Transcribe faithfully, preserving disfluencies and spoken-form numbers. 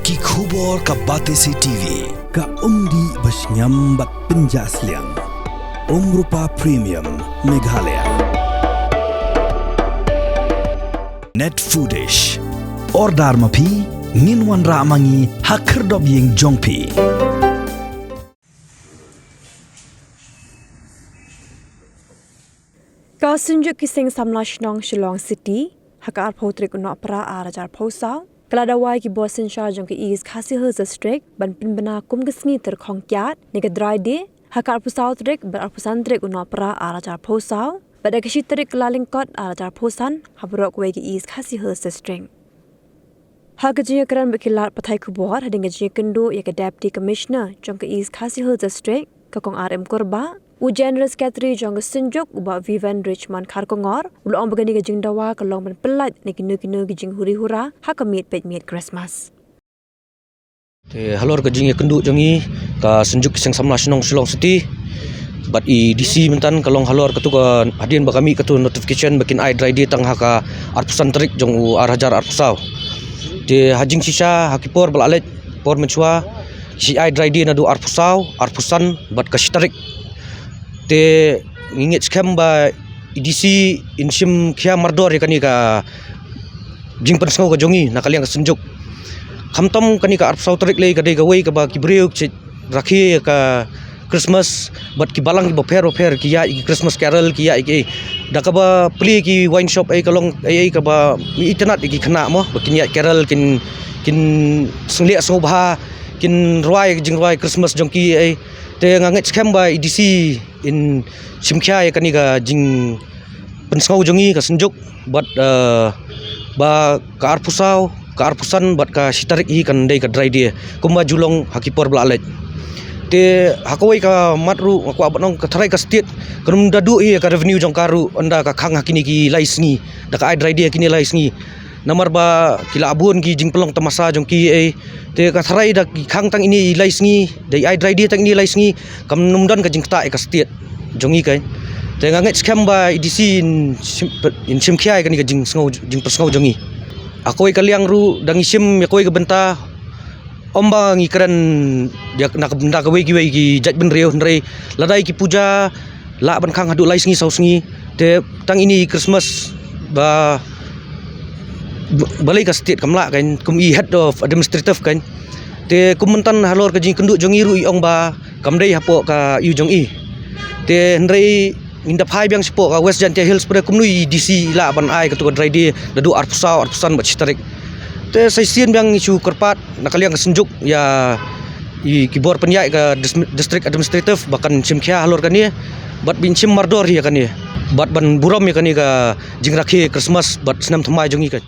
Ki khubor ka Batesi TV. Ka umdih ba shngiam bad pynjah sliang. Umrupa Premium Meghalaya. Net Foodish. Order ma phi, ngin wanrah ma ngi ha khyrdop ïing jong phi. Ka Synjuk ki Seng Samla Shnong Shillong City, ha ka arphew tarik u Nohprah ar hajar arphew saw, ka la dawa ïa ki bor synshar jong ka East Khasi Hills District ban pynbna kum ka sngi tyrkhong kiad ne ka Dry Day ha ka arphew saw tarik bad arphew san tarik u Nohprah ar hajar arphew saw, bad ha ka shi tarik Kyllalyngkot ar hajar arphew san ha baroh kawei ka East Khasi Hills District. Ha ka jingïakren bad ki lad pathai khubor hadien ka jingïakynduh ïa ka Deputy Commissioner jong ka East Khasi Hills District, ka Kong R M Kurbah, u General Secretary jong ka Synjuk u Bah Vivian Richmond Kharkongor u la ong ba kane ka jingdawa ka long ban pyllait na kino kino ki jinghuri hura ha ka miet peit miet Christmas. Te halor ka jingïakynduh jong ngi, ka Synjuk ki Seng Samla Shnong Shillong City bad i D C mynta, ka long halor katu ka, hadien ba ka mih katu notification ba kin ai Dry Day tang ha ka arphew san tarik jong u ar hajar arphew saw. Te ha jingshisha ha ki por ba la leit, por mynshuwa, shi ai Dry Day naduh arphew saw, arphew san bad ka shi tarik. Te ngi ngeit skhem ba i D C in shim khia mardor ïa kane ka jingpynsngew ka jong ngi na ka liang ka Synjuk. Khamtam kane ka arphew saw tarik lei ka dei kawei kaba ki briew ki rakhe ïa ka Christmas bad ki balang kiba pher bapher ki ïaid ïa ki Christmas carol, ki ïaid ïa ki, da kaba plie ki wine shop, ei, ka long ei, ei kaba itynnad ïa ki khynnah mo ba kin ïaid carol, kin, kin sngewleh sngewbha, kin rwai jingrwai Christmas jong ki, ei. Te nga ngeit skhem ba i D C in shim khia ïa kane ka jingpynsngew jong ngi ka Synjuk bad, eh, ba ka arphew saw, ka arphew san bad ka shi tarik hi kan dei ka Dry Day kumba ju long ha ki por ba la leit. Te ha kawei ka mat ruh nga kwah ban ong, ka tharai ka state kan ym da duh hi ïa ka revenue jong ka ruh ynda ka khang ha kine ki lai sngi, da ka ai Dry Day ha kine lai sngi. Namar ba ki la bun ki jingpynlong tamasa jong ki, ei. Te ka tharai da ki khang tang ine i lai sngi, da i ai Dry Day tang ine i lai sngi, kam nym don ka jingktah ïa ka state jong ngi, kan. Te nga ngeit skhem ba i D C in shim, in shim khia ïa kane ka jingsngew, jingpynsngew jong ngi. Ha kawei ka liang ruh da ngi shim ïa kawei ka bynta, ym ba ngi kren ïa na ka bynta kawei kiwei ki jaitbynriew, hynrei lada ïa ki puja lah ban khang haduh lai sngi saw sngi, te tang ine i Christmas ba, balei ka state kam lah, kan, kum i head of administrative, kan. Te kum mynta halor ka jingkynduh jong i ruh i ong ba kam dei hapoh ka ïew jong i. Te hynrei ngin da phai biang shapoh ka West Jaintia Hills, pyrshah kumno i D C i lah ban ai katu ka Dry Day naduh arphew saw, arphew san bad shi tarik. Te sa shisien biang ngi shu kyrpad na ka liang ka Synjuk ïa i ki bor pynïaid ka dis-, district administrative ba kan shim khia halor kane bad ban shim mardor ïa kane bad ban burom ïa kane ka jingrakhe Christmas bad snem thymmai jong ngi, kan.